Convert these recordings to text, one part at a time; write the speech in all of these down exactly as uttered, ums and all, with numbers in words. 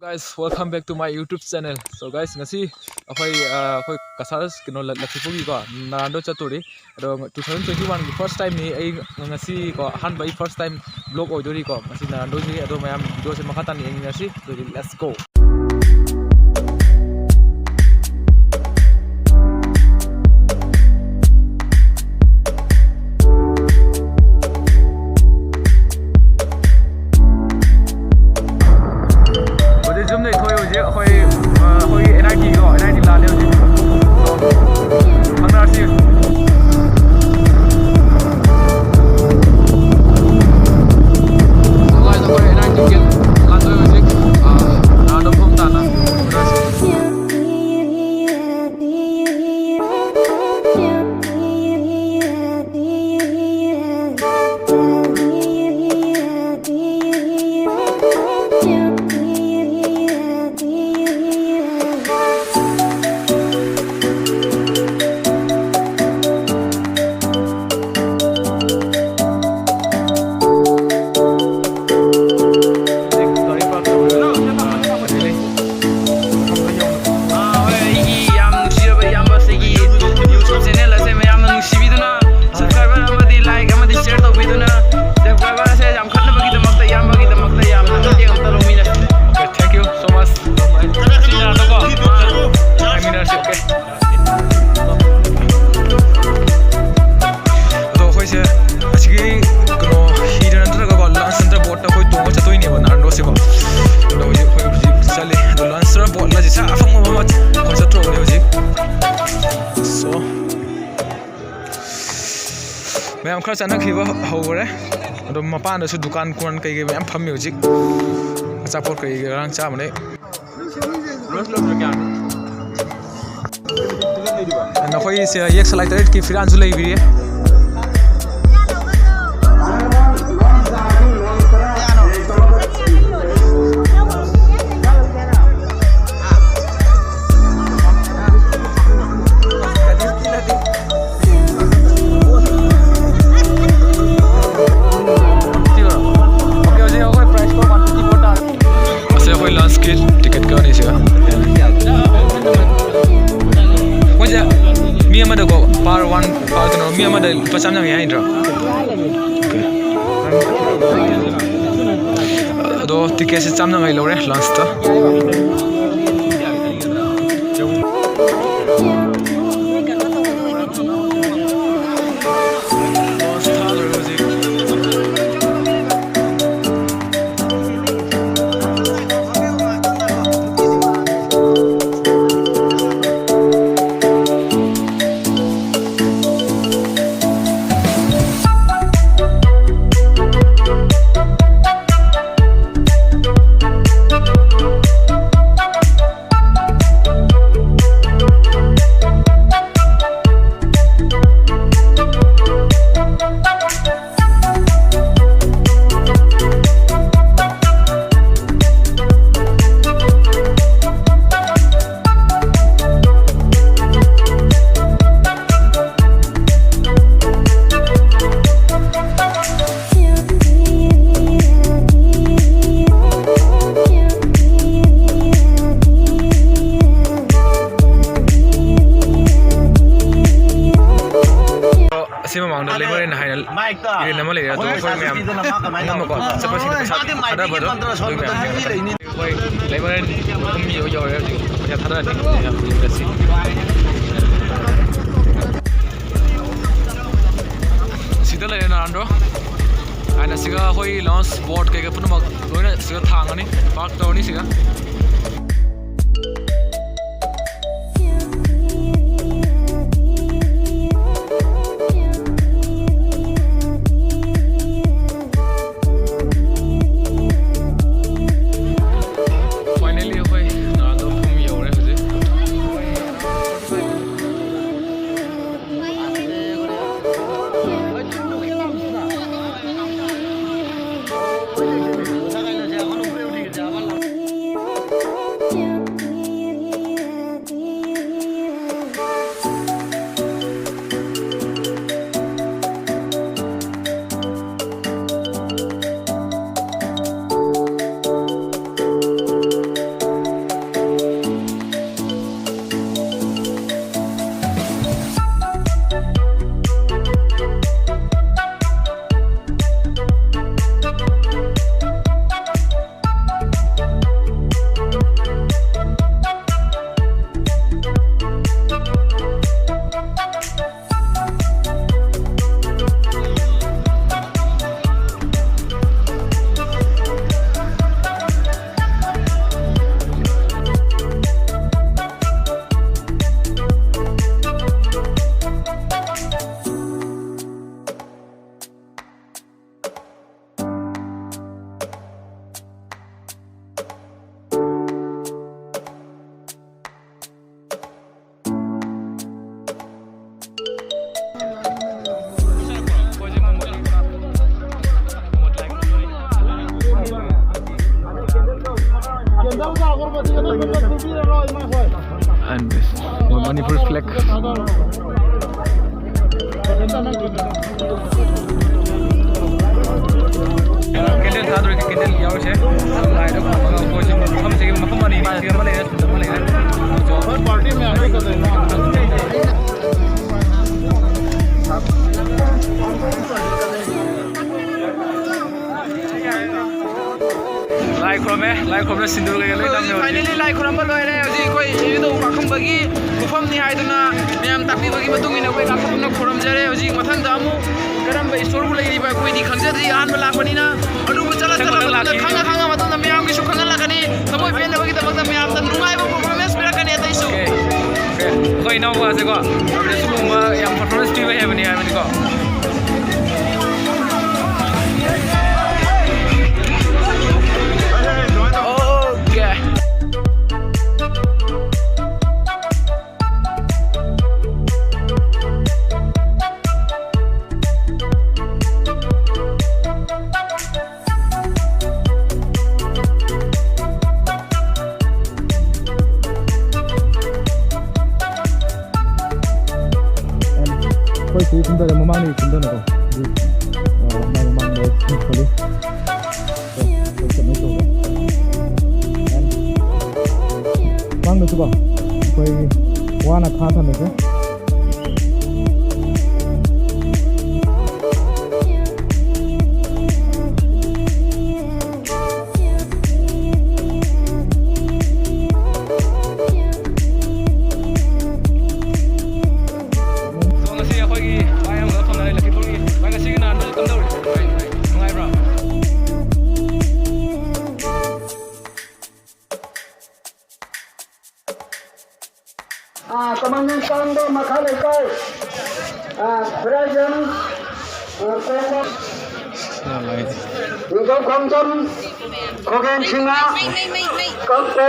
Guys, welcome back to my YouTube channel. So guys, ꯉꯁꯤ ꯑꯩꯈꯣꯏ ꯑ, ꯑꯩꯈꯣꯏ ꯀꯁꯥꯔ ꯀꯩꯅꯣ ꯂ- ꯂꯛꯈꯤꯄꯨꯔꯒꯤꯀꯣ ꯅꯥꯔꯥꯟꯗꯣ ꯆꯠꯇꯣꯔꯤ꯫ ꯑꯗꯣ two thousand twenty one ꯒꯤ first time ꯅꯤ ꯑꯩ ꯉꯁꯤꯀꯣ ꯑꯍꯥꯟꯕ ꯑꯩ first time vlog ꯑꯣꯏꯗꯣꯔꯤꯀꯣ ꯉꯁꯤ ꯅꯥꯔꯥꯟꯗꯣꯁꯤ꯫ ꯑꯗꯣ ꯃꯌꯥꯝ video ꯁꯦ ꯃꯈꯥ ꯇꯥꯅ ꯌꯦꯡꯃꯤꯟꯅꯁꯤ꯫ ꯑꯗꯨꯗꯤ let's go꯫ ꯍꯧꯖꯤꯛ ꯌꯨꯝꯗꯩ ꯊꯣꯛꯑꯦ꯫ ꯍꯧꯖꯤꯛ ꯑꯩꯈꯣꯏ ꯑ, ꯑꯩꯈꯣꯏꯒꯤ N I T ꯀꯣ N I T ꯂꯥꯜꯂꯦ ꯍꯧꯖꯤꯛ꯫ ꯈꯪꯅꯔꯁꯤ꯫ Guys, ꯑꯩꯈꯣꯏ N I T gate ꯂꯥꯟꯗꯣꯏ ꯍꯧꯖꯤꯛ꯫ ꯑ, ꯅꯥꯔꯥꯟꯗꯣ ꯃꯐꯝ ꯇꯥꯅ ꯈꯪꯅꯔꯁꯤ꯫ ꯑꯥ, ꯍꯣꯏ, ꯑꯩꯒꯤ ꯌꯥꯝ ꯅꯨꯡꯁꯤꯔꯕ ꯏꯌꯥꯝꯕꯁꯦ, ꯑꯩꯒꯤ YouTube channel ꯑꯁꯦ ꯃꯌꯥꯝꯅ ꯅꯨꯡꯁꯤꯕꯤꯗꯨꯅ subscriber ꯑꯃꯗꯤ like ꯑꯃꯗꯤ share ꯇꯧꯕꯤꯗꯨꯅ subscriber ꯑꯁꯦ ꯌꯥꯝꯈꯠꯅꯕꯒꯤꯗꯃꯛꯇ ꯏꯌꯥꯝꯕꯒꯤꯗꯃꯛꯇ ꯌꯥꯝꯅ ꯃꯇꯦꯡ ꯑꯝꯇ ꯂꯧꯃꯤꯟꯅꯁꯤ꯫ Okay, thank you so much. ꯆꯠꯁꯤ ꯅꯥꯔꯥꯟꯗꯣꯀꯣ꯫ ꯉꯥꯏꯃꯤꯟꯅꯔꯁꯤ, okay꯫ ꯑꯗꯣ ꯑꯩꯈꯣꯏꯁꯦ ꯑꯁꯤꯒꯤ ꯀꯩꯅꯣ ꯍꯤꯗ ꯅꯠꯇ꯭ꯔꯒꯀꯣ launch center boat ꯇ ꯑꯩꯈꯣꯏ ꯇꯣꯡꯉ ꯆꯠꯇꯣꯏꯅꯦꯕ ꯅꯥꯔꯥꯟꯗꯣꯁꯦꯀꯣ꯫ ꯑꯗꯣ ꯍꯧꯖꯤꯛ ꯑꯩꯈꯣꯏ ꯍꯧꯖꯤꯛ ꯆꯠꯂꯤ꯫ ꯑꯗꯣ launch center boat ꯂꯁꯤ ꯁꯥ ꯑꯐꯪꯕ ꯑꯃ ꯑꯩꯈꯣꯏ ꯆꯠꯇ꯭ꯔꯣꯕꯅꯦ ꯍꯧꯖꯤꯛ꯫ So, ꯃꯌꯥꯝ ꯈꯔ ꯆꯠꯅꯈꯤꯕ ꯍꯧꯈ꯭ꯔꯦ꯫ ꯑꯗꯣ ꯃꯄꯥꯟꯗꯁꯨ ꯗꯨꯀꯥꯟ ꯀꯣꯟ ꯀꯩꯀꯩ ꯃꯌꯥꯝ ꯐꯝꯃꯤ ꯍꯧꯖꯤꯛ꯫ ꯑꯆꯥꯄꯣꯠ ꯀꯩꯀꯩ ꯉꯔꯥꯡ ꯆꯥꯕꯅꯦ꯫ ꯅꯈꯣꯏꯒꯤꯁꯦ ꯌꯦꯛ ꯁꯂꯥꯏ ꯇꯔꯦꯠꯀꯤ ꯐꯤꯔꯥꯟꯁꯨ ꯂꯩꯕꯤꯔꯤ꯫ ꯑꯩꯈꯣꯏ ꯂꯥꯟꯁꯀꯤ ꯇꯤꯀꯦꯠ ꯀꯛꯑꯅꯤ ꯁꯤꯒ꯫ ꯃꯣꯏꯁꯦ ꯃꯤ ꯑꯃꯗꯀꯣ, per one, per ꯀꯩꯅꯣ, ꯃꯤ ꯑꯃꯗ ꯂꯨꯄꯥ ꯆꯥꯝ ꯌꯥꯡꯈꯩ ꯍꯥꯏꯗ꯭ꯔꯣ? ꯑꯗꯣ ꯇꯤꯀꯦꯠꯁꯦ ꯆꯥꯝ ꯌꯥꯡꯈꯩ ꯂꯧꯔꯦ ꯂꯥꯟꯁꯇ꯫ ꯑꯁꯤ ꯃꯃꯥꯡꯗ ꯂꯩꯃꯔꯦꯟ ꯍꯥꯏꯅ ꯏꯔꯦꯟ ꯑꯃ ꯂꯩꯔꯦ, ꯑꯗꯣ ꯑꯩꯈꯣꯏ ꯃꯌꯥꯝ ꯑꯅꯝꯕꯀꯣ ꯆꯠꯄꯁꯤꯡꯅ ꯄꯩꯁꯥ ꯊꯥꯗꯕꯗꯣ ꯑꯗꯨꯒꯤ ꯃꯌꯥꯝ꯫ ꯑꯩꯈꯣꯏ ꯂꯩꯃꯔꯦꯟ ꯃꯐꯝ ꯌꯧ-, ꯌꯧꯔꯦ ꯍꯧꯖꯤꯛ꯫ ꯄꯩꯁꯥ ꯊꯥꯗꯔꯅꯤ꯫ ꯆꯠꯁꯤ꯫ ꯁꯤꯗ ꯂꯩꯔꯦ ꯅꯥꯟꯗ꯭ꯔꯣ? ꯑꯩꯅ ꯁꯤꯒ ꯑꯩꯈꯣꯏ ꯂꯥꯎꯟꯁ ꯕꯣꯠ ꯀꯩꯀꯩ ꯄꯨꯝꯅꯃꯛ ꯂꯣꯏꯅ ꯁꯤꯗ ꯊꯥꯡꯉꯅꯤ, ꯄꯥꯔꯛ ꯇꯧꯔꯅꯤ ꯁꯤꯗ꯫ Finally ꯑꯩꯈꯣꯏ ꯅꯥꯟꯗꯣ ꯃꯐꯝ ꯌꯧꯔꯦ ꯍꯧꯖꯤꯛ꯫ And this, Manipur flag. Candle ꯊꯥꯗꯣꯔꯤꯁꯦ, candle ꯌꯥꯎꯔꯤꯁꯦ꯫ ꯂꯥꯏꯗ ꯈꯨꯔꯨꯝꯃꯒ ꯑꯩꯈꯣꯏꯁꯨ ꯃꯐꯝꯁꯤꯒꯤ ꯃꯐꯝ ꯑꯅꯤ, ꯃꯥꯒꯤ ꯑꯃ ꯂꯩꯔꯦ, ꯑꯃ ꯂꯩꯔꯦ꯫ ꯂꯥꯏ ꯈꯨꯔꯨꯝꯃꯦ, ꯂꯥꯏ ꯈꯨꯔꯨꯝꯃꯦ, ꯁꯤꯟꯗꯨꯔ ꯀꯩꯀꯩ ꯂꯣꯏ ꯅꯝꯃꯦ ꯍꯧꯖꯤꯛ꯫ Finally ꯂꯥꯏ ꯈꯨꯔꯨꯝꯕ ꯂꯣꯏꯔꯦ꯫ ꯍꯧꯖꯤꯛ ꯑꯩꯈꯣꯏ ꯏꯕꯨꯙꯧ ꯄꯥꯈꯪꯕꯒꯤ ꯃꯐꯝꯅꯤ ꯍꯥꯏꯗꯨꯅ ꯃꯌꯥꯝ ꯇꯥꯛꯄꯤꯕꯒꯤ ꯃꯇꯨꯡ ꯏꯟꯅ ꯑꯩꯈꯣꯏ ꯂꯥꯛꯄꯗꯨꯅ ꯈꯨꯔꯨꯝꯖꯔꯦ꯫ ꯍꯧꯖꯤꯛ ꯃꯊꯪꯗ ꯑꯃꯨꯛ ꯀꯔꯝꯕ ꯏꯁꯣꯔꯕꯨ ꯂꯩꯔꯤꯕ ꯑꯩꯈꯣꯏꯗꯤ ꯈꯪꯖꯗ꯭ꯔꯤ, ꯑꯍꯥꯟꯕ ꯂꯥꯛꯄꯅꯤꯅ꯫ ꯑꯗꯨꯕꯨ ꯆꯠꯂ ꯆꯠꯂ ꯃꯊꯪꯗ ꯃꯇꯨꯡꯗ ꯂꯥꯛꯈꯤ꯫ ꯈꯪꯉ ꯈꯪꯉ ꯃꯇꯨꯡꯗ ꯃꯌꯥꯝꯒꯤꯁꯨ ꯈꯪꯍꯜꯂꯛꯀꯅꯤ꯫ ꯊꯃꯣꯏ ꯄꯦꯟꯅꯕꯒꯤꯗꯃꯛꯇ ꯃꯌꯥꯝꯗ ꯅꯨꯡꯉꯥꯏꯕ performance ꯄꯤꯔꯛꯀꯅꯤ ꯑꯇꯩꯁꯨ꯫ ꯑꯣꯀꯦ꯫ ꯑꯣꯀꯦ꯫ ꯑꯩꯈꯣꯏ ꯏꯅꯥꯎꯄꯥꯁꯦꯀꯣ, ꯁꯤꯒꯨꯝꯕ ꯌꯥꯝ performance ꯄꯤꯕ ꯍꯩꯕꯅꯤ ꯍꯥꯏꯕꯅꯤꯀꯣ꯫ ꯑꯣꯀꯦ꯫ ꯑꯩꯈꯣꯏ ꯁꯤ ꯀꯨꯝꯊꯔꯦ, ꯃꯃꯥꯡꯗꯒꯤ ꯀꯨꯝꯊꯅꯀꯣ꯫ ꯑꯗꯨ, ꯑ, ꯃꯥꯏ ꯃꯃꯥꯡꯗ ꯈꯣꯠꯂꯤ꯫ ꯃꯥꯡꯗꯁꯨꯀꯣ ꯑꯩꯈꯣꯏ ꯋꯥꯅ ꯈꯥ ꯊꯝꯃꯤꯁꯦ꯫ ꯑꯗꯣ ꯉꯁꯤ ꯑꯩꯈꯣꯏꯒꯤ ꯚꯥꯏ ꯑꯃꯒ ꯐꯝꯅꯔꯦ, ꯂꯛꯈꯤꯄꯨꯔꯒꯤ꯫ ꯚꯥꯏ, ꯉꯁꯤꯒꯤ ꯅꯍꯥꯟꯗꯨ ꯀꯝꯗꯧꯔꯤ? ꯅꯨꯡꯉꯥꯏꯕ꯭ꯔꯥ? ꯑꯥ, ꯀꯃꯟ ꯆꯥꯡꯗ ꯃꯈꯥ ꯂꯩꯀꯥꯏ, ꯑꯥ, ꯈꯨꯔꯥꯏꯖꯝ, ꯑꯥ, ꯀꯣꯡꯕ-, ꯅꯤꯡꯊꯧ ꯈꯣꯡꯖꯝ, ꯈꯣꯒꯦꯟ ꯁꯤꯡꯍ, ꯀꯣꯡꯕ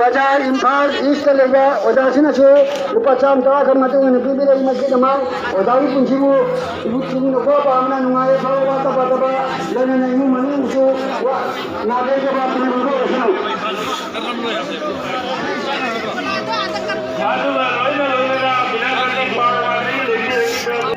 ꯕꯖꯥꯔ, ꯏꯝꯐꯥꯜ ꯏꯁꯇ ꯂꯩꯕ ꯑꯣꯖꯥꯁꯤꯡꯅꯁꯨ ꯂꯨꯄꯥ ꯆꯥꯝꯃ ꯇꯔꯥ ꯈꯛ ꯃꯇꯨꯡ ꯏꯟꯅ ꯄꯤꯕꯤꯔꯛꯏ꯫ ꯃꯁꯤꯗꯃꯛ ꯑꯣꯖꯥꯒꯤ ꯄꯨꯟꯁꯤꯕꯨ ꯏꯃꯨꯡ ꯊꯨꯡꯅ ꯄꯥꯝꯅ ꯅꯨꯡꯉꯥꯏ ꯌꯥꯏꯐꯕ ꯋꯥꯠꯇ ꯄꯥꯗꯕ, ꯂꯣꯏꯅꯅ ꯏꯃꯨꯡ ꯃꯅꯨꯡꯁꯨ ꯋꯥ-, ꯅꯥꯗ ꯌꯦꯛꯇꯕ ꯄꯨꯟꯕ ꯑꯣꯏꯁꯅꯨ꯫ ꯑꯗꯨꯒ ꯂꯣꯏꯅ ꯂꯣꯏꯅꯅ ꯕꯤꯅꯥꯀꯟꯗ ꯄꯥꯎ ꯋꯥꯔꯤ ꯂꯩꯕꯤꯔꯛꯏꯕ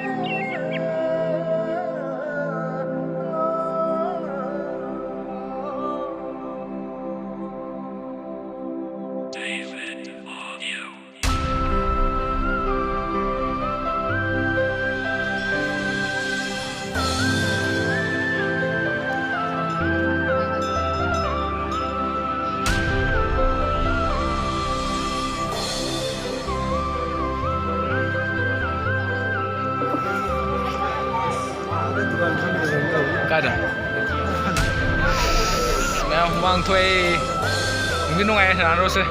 ꯀꯥꯏꯗ? ꯃꯌꯥꯝ ꯍꯨꯃꯥꯡ ꯊꯣꯛꯑꯦ꯫ ꯅꯨꯡꯗꯤ ꯅꯨꯡꯉꯥꯏꯌꯦ ꯁꯥꯟꯅꯔꯨꯔꯁꯦ꯫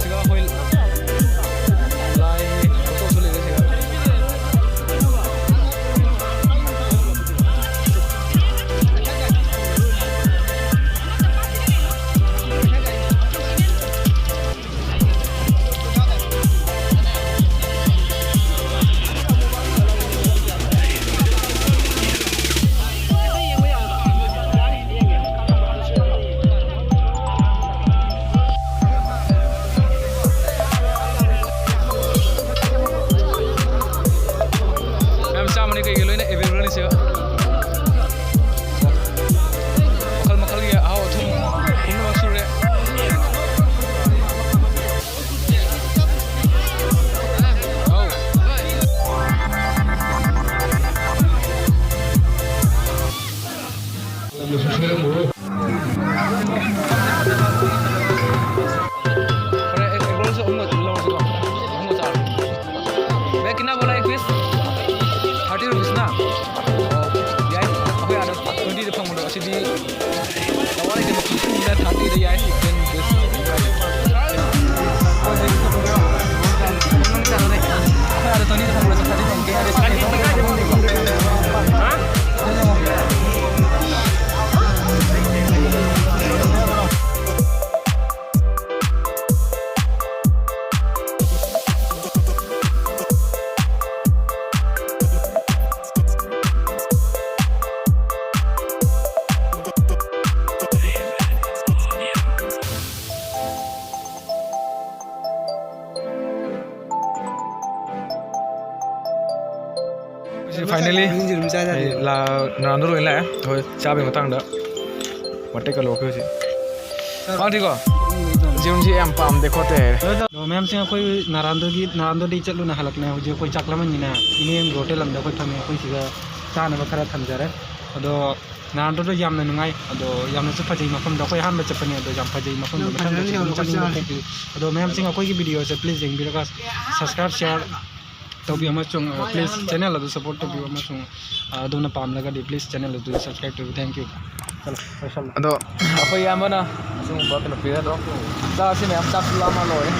ꯁꯤꯒ ꯑꯩꯈꯣꯏ Finally, ꯑꯩ ꯂꯥ-, ꯅꯥꯔꯥꯟꯗꯣ ꯂꯣꯏ ꯂꯥꯛꯑꯦ꯫ ꯑꯩꯈꯣꯏ ꯆꯥꯕꯒꯤ ꯃꯇꯥꯡꯗ ꯋꯥꯇꯦꯛꯀ ꯂꯧꯔꯛꯈꯤ ꯍꯧꯖꯤꯛ꯫ ꯃꯥꯗꯤꯀꯣ, ꯌꯦꯔꯨꯝꯁꯤ ꯌꯥꯝ ꯄꯥꯝꯗꯦ ꯈꯣꯠꯇꯦ ꯍꯥꯏꯔꯦ꯫ ꯑꯗꯣ ꯃꯌꯥꯝꯁꯤꯡ ꯑꯩꯈꯣꯏ ꯅꯥꯔꯥꯟꯗꯣꯒꯤ, ꯅꯥꯔꯥꯟꯗꯣꯗꯤ ꯆꯠꯂꯨꯅ ꯍꯜꯂꯛꯅꯦ꯫ ꯍꯧꯖꯤꯛ ꯑꯩꯈꯣꯏ ꯆꯥꯛ ꯂꯥꯝꯃꯟꯒꯤꯅ ꯏꯅꯦ ꯑꯃꯒꯤ ꯍꯣꯇꯦꯜ ꯑꯃꯗ ꯑꯩꯈꯣꯏ ꯐꯝꯃꯤ꯫ ꯑꯩꯈꯣꯏ ꯁꯤꯗ ꯆꯥꯅꯕ ꯈꯔ ꯊꯝꯖꯔꯦ꯫ ꯑꯗꯣ ꯅꯥꯔꯥꯟꯗꯣꯗꯣ ꯌꯥꯝꯅ ꯅꯨꯡꯉꯥꯏ꯫ ꯑꯗꯣ ꯌꯥꯝꯅꯁꯨ ꯐꯖꯩ ꯃꯐꯝꯗꯣ꯫ ꯑꯩꯈꯣꯏ ꯑꯍꯥꯟꯕ ꯆꯠꯄꯅꯤ꯫ ꯑꯗꯣ ꯌꯥꯝ ꯐꯖꯩ ꯃꯐꯝꯗꯣ꯫ ꯃꯊꯪꯗꯁꯨ ꯑꯗꯨꯝ ꯆꯠꯅꯤꯡꯕ ꯄꯣꯛꯄꯤ꯫ ꯑꯗꯣ ꯃꯌꯥꯝꯁꯤꯡ ꯑꯩꯈꯣꯏꯒꯤ ꯚꯤꯗꯤꯑꯣꯁꯦ please ꯌꯦꯡꯕꯤꯔꯒ subscribe, share ꯇꯧꯕꯤꯌꯨ ꯑꯃꯁꯨꯡ, ꯑ, please channel ꯑꯗꯨ support ꯇꯧꯕꯤꯌꯨ ꯑꯃꯁꯨꯡ, ꯑ, ꯑꯗꯣꯝꯅ ꯄꯥꯝꯂꯒꯗꯤ please channel ꯑꯗꯨ subscribe ꯇꯧꯕꯤꯌꯨ꯫ Thank you꯫ ꯆꯠꯂꯣ, ꯂꯣꯏꯁꯜꯂꯣ꯫ ꯑꯗꯣ ꯑꯩꯈꯣꯏ ꯏꯌꯥꯝꯕꯅ ꯑꯁꯤꯒꯨꯝꯕ ꯀꯩꯅꯣ ꯄꯤꯔꯦ꯫ ꯑꯗꯣ ꯆꯥꯁꯤ ꯃꯌꯥꯝ, ꯆꯥꯛꯁꯨ ꯂꯥꯝꯃ ꯂꯣꯏꯔꯦ꯫